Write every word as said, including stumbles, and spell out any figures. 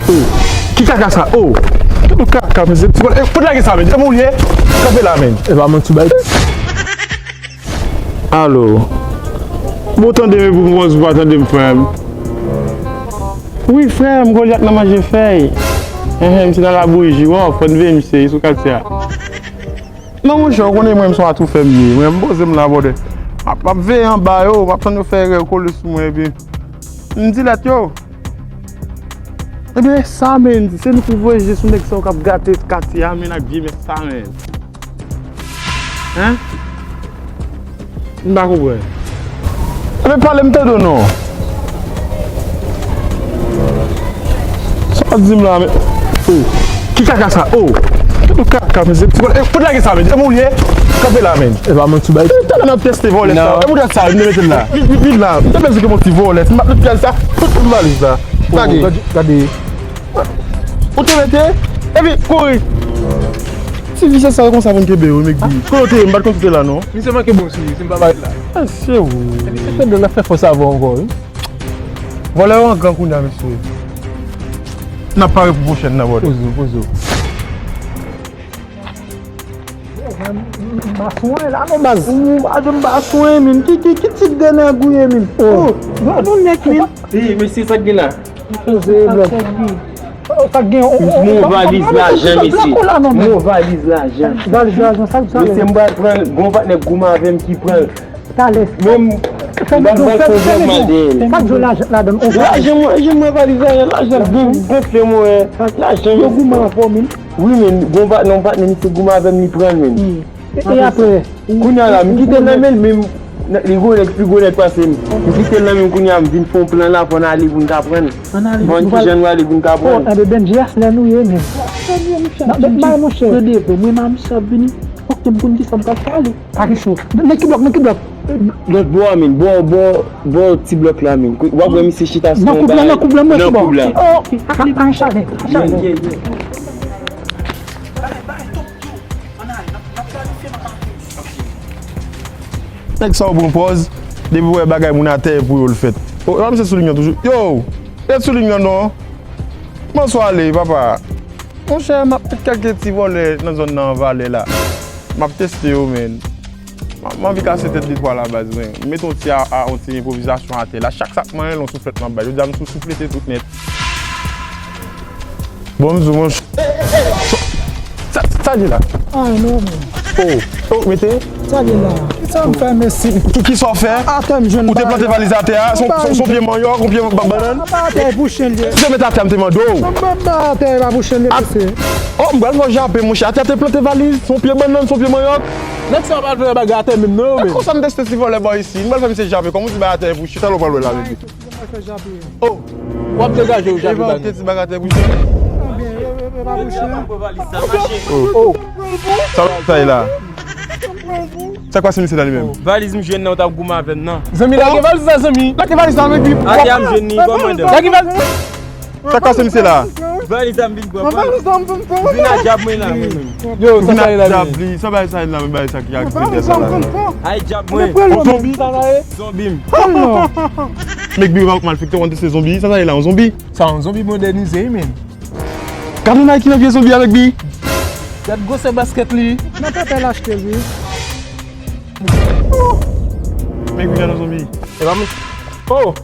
Oh, ki kaka sa? Oh, ki bout kaka, mesye? Ti bòl, eh, fout lage sa, men. Depi ou ye, kanpe la, men. E pa manti bay. Alo. Bon, tande m pou m konn si w pa tande m, frè m. Wi, frè m, Golyat nan manje fèy. Enhen, misye nan labouyi, wi, fò n veye misye, li sou katye a. Non, monchè, ou konnen mwen, m se yon atoufè m ye. Mwen, m poze m la, brother. M ap, m ap veye anba yo, m ap tann yo fè erè, yo kole sou mwen, epi m di lèt yo. Ebyen, sa, men, se nou ki voye je sou nèg sa yo k ap gate katye a, men, ak vye mès sa, men. Hen? M pa konprann. Ebyen, pale m tande w non. Sa w ap di m la, men? Oh, ki kaka sa? Oh, ki bout kaka, mesye? Ti bòl, eh, fout lage sa, men. Depi ou ye, kanpe la, men. E pa manti bay. Talè n ap teste vòlè sa. E bout sa, vin mete l la. Vin, vin, vin la. M te panse ke yon ti vòlè. M ap met kay sa. Tout valiz la. Lage. Gade, gade. Ou te mete? Epi, kouri. Ti visye sa yo konsa pou n kenbe yo, Mekbi. Kote w te ye? M pa t konn si w te la, non. Misye manke bon sou li, si m pa parèt la. Ah, se ou. Epi, se fè de la fè fòs avè w ankò, wi. Vòlè yo an gang kounye a, mesye. N ap pare pou pwochèn nan, brother. Poze w, poze w. M pa swen la non, baz. Ou pa janm pa swen, men. Ki, ki, ki tip de nèg ou ye, men? Oh, gade yon nèg, men. Hey, mesye, sa k gen la? Poze blòk. Oh, sa k gen, oh, oh, oh, valiz lajan, mesye. Yon valiz lajan. Valiz lajan, sa k gen? Mesye, m pral pran l. Gon patnè goumen avè m ki pran l. Talè. Menm, m pral fè yon gwo mande l. Sa k gen lajan ladan l? Lajan mwen, lajan mwen, valiz lajan, lajan gon-, gonfle mwen. Lajan yo goumen avè w, men. Wi, men, gon patnè, yon patnè, misye goumen avè m, li pran l, men. E, e apre? Kounye a la, m kite l nan men l, men m, li gwo nèg, pi gwo nèg pase m. M kite l nan men m, kounye a, m vin fè yon plan la, fò n ale pou n ka pran l. Ann ale. Bon, ki jan nou ale pou n ka pran l? Oh, enben, Benji, a lè nou ye, men. N ap met bay, monchè. Tande, mwen, m a misye ap vini. Fòk ke m konn kisa m pral pale. Pa gen cho. Nan ki blòk, nan ki blòk? Lòt bò a, men. Bò, bò, bò ti blòk la, men. W ap wè misye chita sou yon bagay. Nan koub la, nan koub la, mwen, nan koub la. Oh, pa, pa, pa, chalè, chalè. Yeah, yeah, yeah. Nèg sa yo pran pòz, depi w wè bagay moun atè, e pou yo l fèt. O, e pa misye sou liy nan toujou? Yo, ret sou liy nan non. Bonswa ale, papa. Monchè, m ap met kèk ti vòlè nan zòn nan an valè la. M ap teste yo, men. M, m anvi kase tèt de twa la, baz, men. M mete yon ti a, a, yon ti enpwovizasyon atè la. Chak sa k manyen l, yon souflèt m ap bay. Jodi a, m sou souflete tout nèt. Bon, m di w, monchè. Sa, sa di la? Ay, non, men. Oh, oh, mete. Sa di la? Kisa m fè, mesye? Ki, kisa w fè? Atè m jwenn. Ou te plante valiz atè a, se yon, se yon pye manyòk, yon pye ba-, bannann? Anba atè pou chen l ye. Si w te mete atè a, m te mande w. Anba atè a, e pa pou chen l ye, mesye. Oh, m pral fè w jape, monchè. Atè a te plante valiz, se yon pye bannann, se yon pye manyòk. Nèg sa yo pa fè bagay atè menm, non, yo menm. Konsa m teste ti vòlè bò isi. M pral fè misye jape. Kòman w di bay atè pou chen? Talè w pral wè l avèk li. Oh. W ap degaje w, jape bagay. Ti bagay atè pou chen. Oh. Sa w sa la? Sa k pase misye la li menm? Valiz m jwenn nan, w t ap goumen avè m nan. Zanmi, lage valiz la, zanmi. Lage valiz la, men. Atè a m jwenn li, kòmandan. Lage valiz. Sa k pase misye la? Valiz la m vin pran. Valiz la m vin pran. Vin a djab mwen la, mwen menm. Yo, sa sa ye la, men? Sa bay sa ye la, men, bay sa ki ak vide sa la. Ay djab mwen. Yon zonbi sa la ye? Zonbi m. Mekbi, ou pa malfektè, ou konn se zonbi. Sa sa ye la, yon zonbi? Sa yon zonbi modènize, wi, men. Gade Nike nan pye zonbi a, Mekbi. Gad gwosè baskèt li. Nan pèpè l achte l, wi. Mekbi, gade yon zonbi. E pa mwen. Oh!